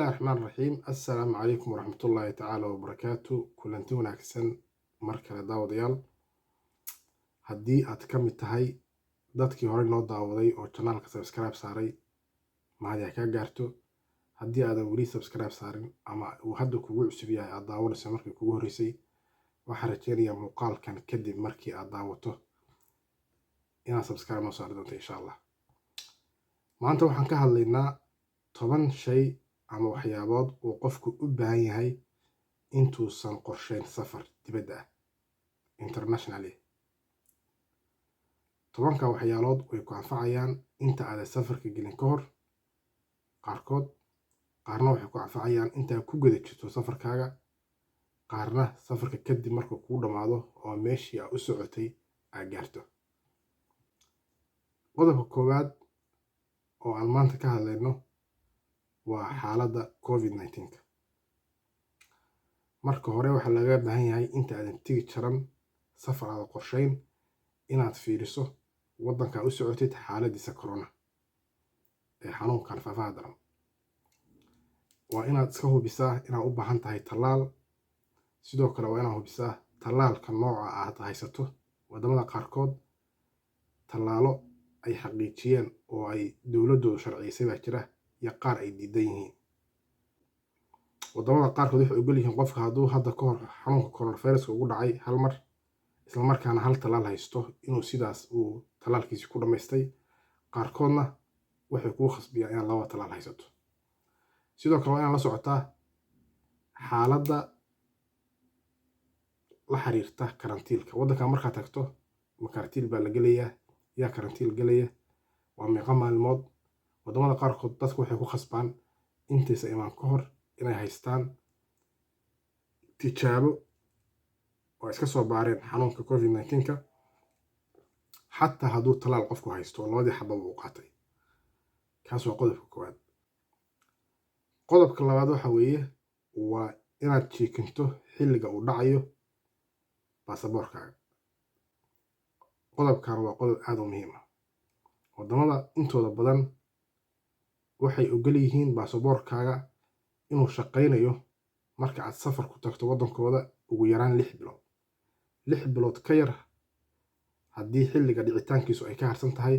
Bismillahi Raxmaan Raxiim. Assalaamu calaykum waraxmatullaahi tacaala wabarakaatu. Kulanti wanaagsan mar kale, daawadayaal. Haddii aad ka mid tahay dadkii horey noo daawaday oo channelka subscribe saaray, mahadi ha kaa gaarto. Haddii aadan weli subscribe saarin ama uu hadda kugu cusub yahay, aad daawanayso markii kugu horreysay, waxaan rajeynayaa muuqaalkan kadib markii aad daawato inaad subscribe noo saari doonto, insha Allah. Maanta waxaan ka hadlaynaa 10 shay ama waxyaabood uu qofku u baahan yahay intuusan qorsheyn safar dibadda ah, internationally. 10-ka waxyaalood way ku anfacayaan inta aadan safarka gelin ka hor qaarkood, qaarna waxay ku anfacayaan intaa ku guda jirto safarkaaga, qaarna safarka kadib markuu kuu dhammaado oo meeshii aa u socotay aad gaarto. Qodobka koowaad oo aan maanta ka hadlayno waa xaaladda COVID-19-ka. Marka hore, waxaa laga baahan yahay inta aadan tigi jaran safar aada qorsheyn inaad fiiriso waddankaa u socotid xaaladiisa corona ee xanuunkan faafaha daran. Waa inaad iska hubisaa inaad u baahan tahay tallaal. Sidoo kale, waa inaad hubisaa tallaalka nooca aad haysato. Waddamada qaarkood tallaalo ay xaqiijiyeen oo ay dowladdoodu sharciyeysay baa jira iyo qaar ay diidan yihiin. Waddamada qaarkood waxay ogol yihiin qofka hadduu hadda ka hor xanuunka coronaviruska ugu dhacay hal mar, islamarkaana hal tallaal haysto, inuu sidaas uu tallaalkiisi ku dhammaystay. Qaarkoodna waxay kuu khasbiyaan inaad laba tallaal haysato. Sidoo kale, waa inaad la socotaa xaaladda la xiriirta karantiilka waddanka markaad tagto. Ma karantiil baa la gelayaa? Yaa karantiil gelaya? Waa meeqa maalmood? Waddamada qaarkood dadku waxay ku khasbaan intaysa imaan ka hor inay haystaan tijaabo oo iska soo baareen xanuunka COVID-19-ka, xataa hadduu tallaal qofku haysto oo labadii xababa uu qaatay. Kaas waa qodobka koowaad. Qodobka labaad waxa weeye waa inaad checkinto xilliga uu dhacayo baasaboorkaaga. Qodobkan waa qodob aada u muhiim ah. Waddamada intooda badan waxay ogol yihiin baasaboorkaaga inuu shaqaynayo marka aad safar ku tagto waddankooda ugu yaraan 6 bilood. 6 bilood ka yar haddii xilliga dhicitaankiisu ay ka harsan tahay,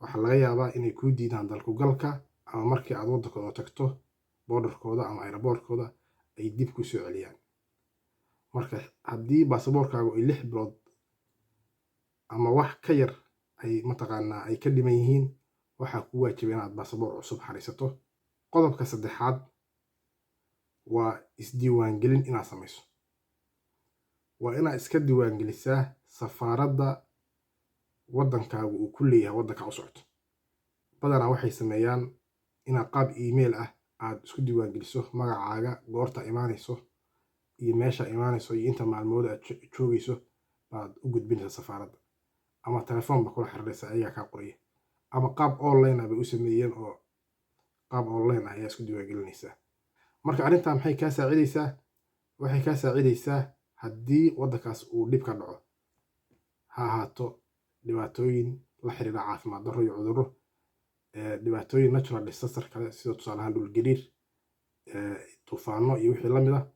waxaa laga yaabaa inay kuu diidaan dalkugalka, ama markii aad waddankooda tagto borderkooda ama airportkooda ay dib ku soo celiyaan. Marka haddii baasaboorkaagu ay 6 bilood ama wax ka yar ay mataqaanaa ay ka dhiman yihiin, waxaa kuu waajibay inaad baasaboor cusub xariisato. Qodobka saddexaad waa isdiiwaangelin inaad samayso. Waa inaad iska diiwaangelisaa safaaradda waddankaagu uu ku leeyahay waddanka u socoto. Badanaa waxay sameeyaan inaad qaab email ah aad isku diiwaangeliso, magacaaga, goorta imaanayso iyo meesha imaanayso iyo inta maalmood aad joogayso baad u gudbinaysaa safaaradda, ama telefoon ba kula xiriiraysa, ayagaa kaa qoraya, ama qaab online ah bay u sameeyeen oo qaab online ah ayaa isku diiwaangelinaysaa. Marka arrintaa maxay kaa saacidaysaa? Waxay kaa saacidaysaa haddii waddankaas uu dhib ka dhaco, ha ahaato dhibaatooyin la xiriira caafimaad darro iyo cudurro, dhibaatooyin natural disaster kale, sida tusaale ahaan dhulgariir, tuufaano iyo wixii lamid ah,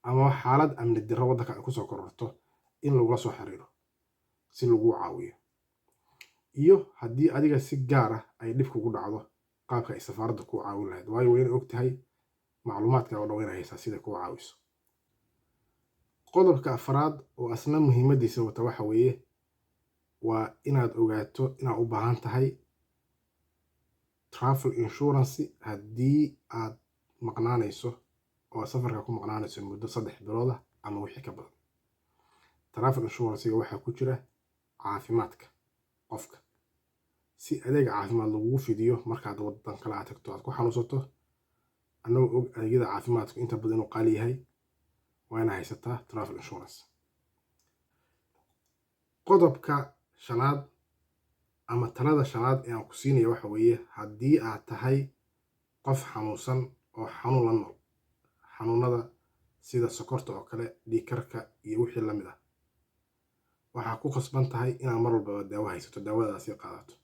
ama xaalad amni darro waddanka ay kusoo kororto, in lagula soo xiriiro si laguu caawiyo. Iyo haddii adiga si gaar ah ay dhib kugu dhacdo, qaabka ay safaaradda kuu caawin lahayd, waayo waa inay og tahay macluumaadka oo dhan, waa inay haysaa siday kuu caawiso. Qodobka afraad oo asna muhiimaddiisa wata waxa weeye waa inaad ogaato inaad u baahan tahay travel insurance haddii aad maqnaanayso oo safarka ku maqnaanayso muddo 3 bilood ah ama wixii ka badan. Travel insurancega waxaa ku jira caafimaadka qofka, si adeega caafimaad lagugu fidiyo markaad waddan kale aad tagto aad ku xanuunsato. Annagoo og adeegyada caafimaadku inta badan inuu qaali yahay, waa inaa haysataa travel insurance. Qodobka shanaad ama talada shanaad ee aan ku siinaya waxa weeye, haddii aad tahay qof xanuunsan oo xanuun la nool, xanuunada sida sokorta oo kale, dhiigkarka iyo wixii lamid ah, waxaa ku khasban tahay inaad mar walbaba daawo haysato, daawadaasi qaadato,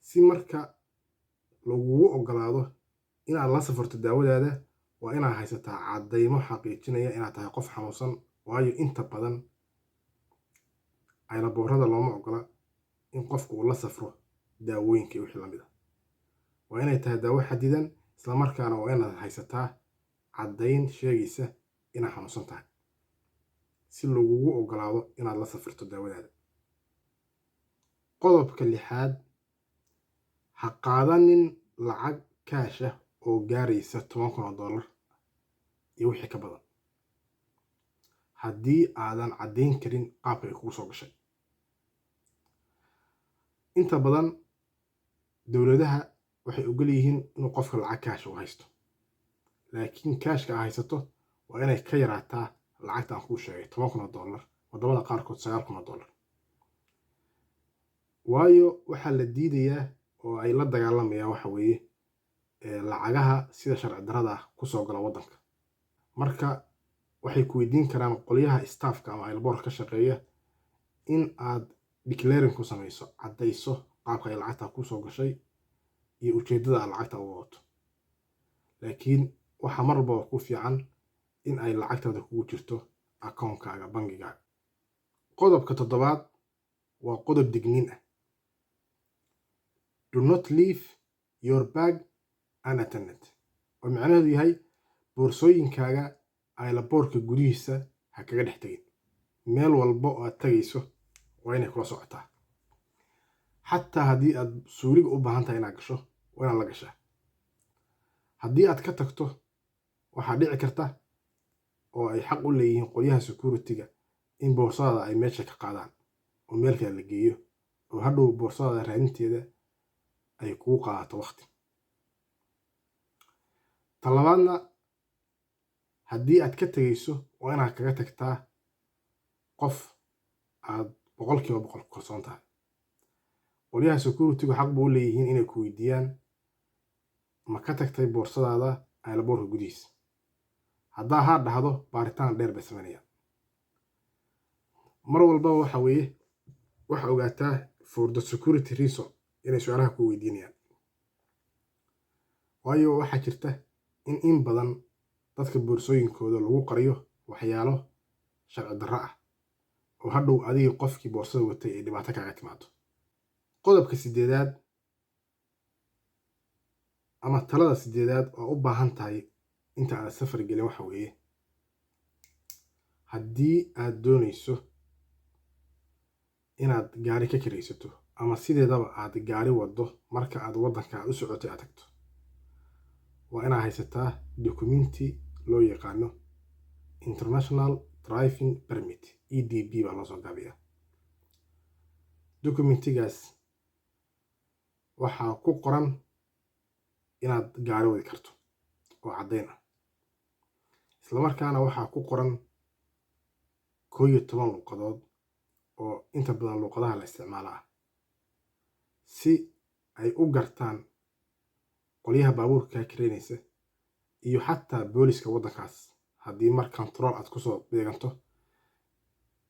si marka lagugu ogolaado Inaad la safarto daawadaada waa inaad haysataa caddaymo xaqiijinaya inaad tahay qof xanuunsan, waayo inta badan airportada looma ogola in qofku uu la safro daawooyinka iyo wixii lamid ah. Waa inay tahay daawo xadidan, islamarkaana waa inaad haysataa caddayn sheegaysa inaad xanuunsan tahay si lagugu ogolaado inaad la safrto daawadaada. Qodobka lixaad: ha qaadanin lacag cash ah oo gaaraysa $10,000 iyo wixii ka badan haddii aadan caddayn karin qaabka ay kugu soo gashay. Inta badan dowladaha waxay ogol yihiin inuu qofka lacag cash u haysto, laakiin cashka aa haysato waa inay ka yaraataa lacagta aan kuu sheegay, $10,000, waddamada qaarkood $9,000, waayo waxaa la diidayaa oo ay la dagaalamayaan waxa weeye lacagaha sida sharci darrada ah kusoo gala waddanka. Marka waxay ku weydiin karaan qolyaha staffka ama airportka ka shaqeeya in aad declaring ku samayso, caddayso qaabka ay lacagta kusoo gashay iyo ujeeddada aad lacagta uga wato. Laakiin waxaa mar walbaba ku fiican in ay lacagtaada kugu jirto akoonkaaga bangigaaga. Qodobka toddobaad waa qodob digniin ah: do not leave your bag unattended, oo macnaheedu yahay boorsooyinkaaga airportka gudihiisa ha kaga dhex tegin. Meel walba oo aad tagayso waa inay kula socotaa. Xataa haddii aad suuliga u baahan tahay inaad gasho, waa inaad la gashaa. Haddii aad ka tagto, waxaa dhici karta oo ay xaq u leeyihiin qolyaha security-ga in boorsadaada ay meesha ka qaadaan oo meel kale la geeyo, oo hadhow boorsadaada raadinteeda ay kugu qaadato waqti. Ta labaadna, haddii aad ka tegayso, waa inaad kaga tagtaa qof aad 100% ku kalsoon tahay. Qolyaha security-gu xaq buu u leeyihiin inay ku weydiiyaan: ma ka tagtay boorsadaada airportka gudihiisa? Haddaa haa dhahdo, baaritaan dheer bay samaynayaan. Mar walbaba waxa weeye waxa ogaataa for the security reason inay su-aalaha ku weydiinayaan, waayo waxaa jirta in badan dadka boorsooyinkooda lagu qariyo waxyaalo sharci darro ah oo hadhow adiga qofkii boorsada watay ay dhibaato kaaga timaado. Qodobka sideedaad ama talada sideedaad oo u baahan tahay inta aad safar gelin waxa weeye: haddii aad doonayso inaad gaari ka kiraysato ama sideedaba aad gaari waddo, marka aad waddanka aad u socotay aad tagto, waa inaad haysataa documenti loo yaqaano International Driving Permit, EDP baa loo soo gaabiyaa. Documentigaas waxaa ku qoran inaad gaari wadi karto oo caddayn ah, islamarkaana waxaa ku qoran 11 luuqadood oo inta badan luuqadaha la isticmaala ah, si ay u gartaan qolyaha baabuurka kaa kireynaysa iyo xataa booliska waddankaas. Haddii mar control aad kusoo beeganto,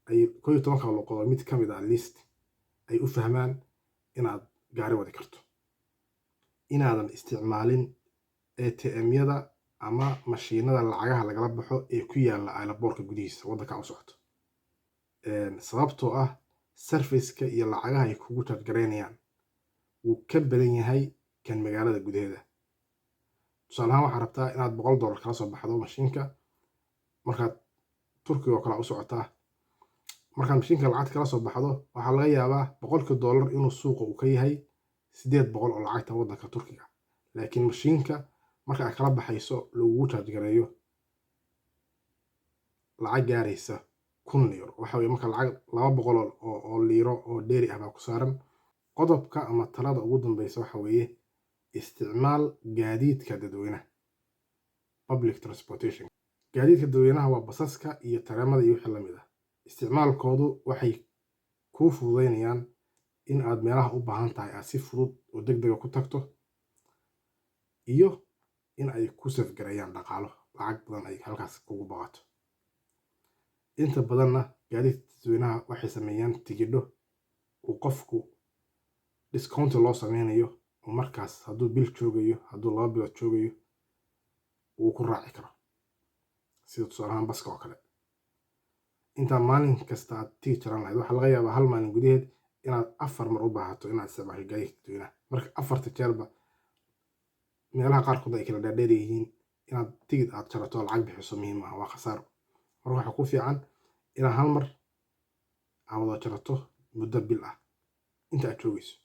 ay 11-ka luuqadood mid ka mid ah list ay u fahmaan inaad gaari wadi karto. Inaadan isticmaalin ATM-yada ama mashiinada lacagaha lagala baxo ee ku yaala airportka gudihiisa waddanka u socoto, sababtoo ah serviceka iyo lacagaha ay kugu charge garaynayaan wuu ka badan yahay kan magaalada gudaheeda. Tusaale ahaan, waxaad rabtaa inaad $100 kala soo baxdo mashiinka markaad Turkiga oo kale u socotaa. Markaad mashiinka lacagta kala soo baxdo, waxaa laga yaabaa $100-kii inuu suuqa uu ka yahay 800 oo lacagta waddanka Turkiga, laakiin mashiinka marka aad kala baxayso lagugu charge gareeyo lacag gaaraysa 1000 liiro. Waxa weye marka lacag 200 oo liiro oo dheeri ah baa ku saaran. Qodobka ama talada ugu dambeysa waxa weeye: isticmaal gaadiidka dadweynaha, public transportation. Gaadiidka dadweynaha waa basaska iyo tareemada iyo wixii lamid ah. Isticmaalkoodu waxay kuu fududeynayaan in aad meelaha u baahan tahay aad si fudud oo deg dega ku tagto iyo in ay ku save gareeyaan dhaqaalo, lacag badan ay halkaas kugu baqato. Inta badanna gaadiidka dadweynaha waxay sameeyaan tigidho uu qofku discount loo sameynayo, oo markaas hadduu bil joogayo, hadduu 2 bilood joogayo. uu ku raaci karo, sida tusaale ahaan baska oo kale. Intaa maalin kasta aad tigid jaran lahayd, waxaa laga yaabaa hal maalin gudaheed inaad afar mar u baahato inaad isticmaasho gaadiidka dadweynaha. Marka afarta jeerba meelaha qaarkood ay kala dhaadheer yihiin, inaad tigid aad jarato oo lacag bixiso muhiim ah, waa khasaaro. Marka waxaa ku fiican inaad hal mar aad wada jarato muddo bil ah inta aad joogayso.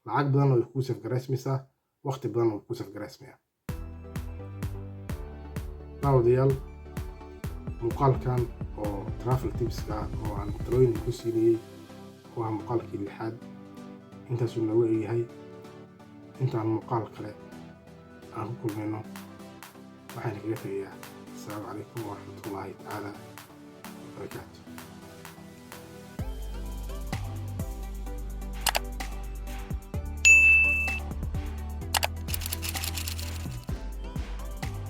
Lacag badanna way kuu save garaysmaysaa, waqti badanna way kuu save garaysmayaa. Daawadayaal, muuqaalkan oo travel tipska ah oo aan talooyin ku siinayey oo ah muuqaalkii lixaad intaasuu noogu egyahay. Intaan muuqaal kale aan ku kulmayno, waxaan kaga tegayaa asalaamu calaykum waraxmatullaahi tacaala wabarakaatu.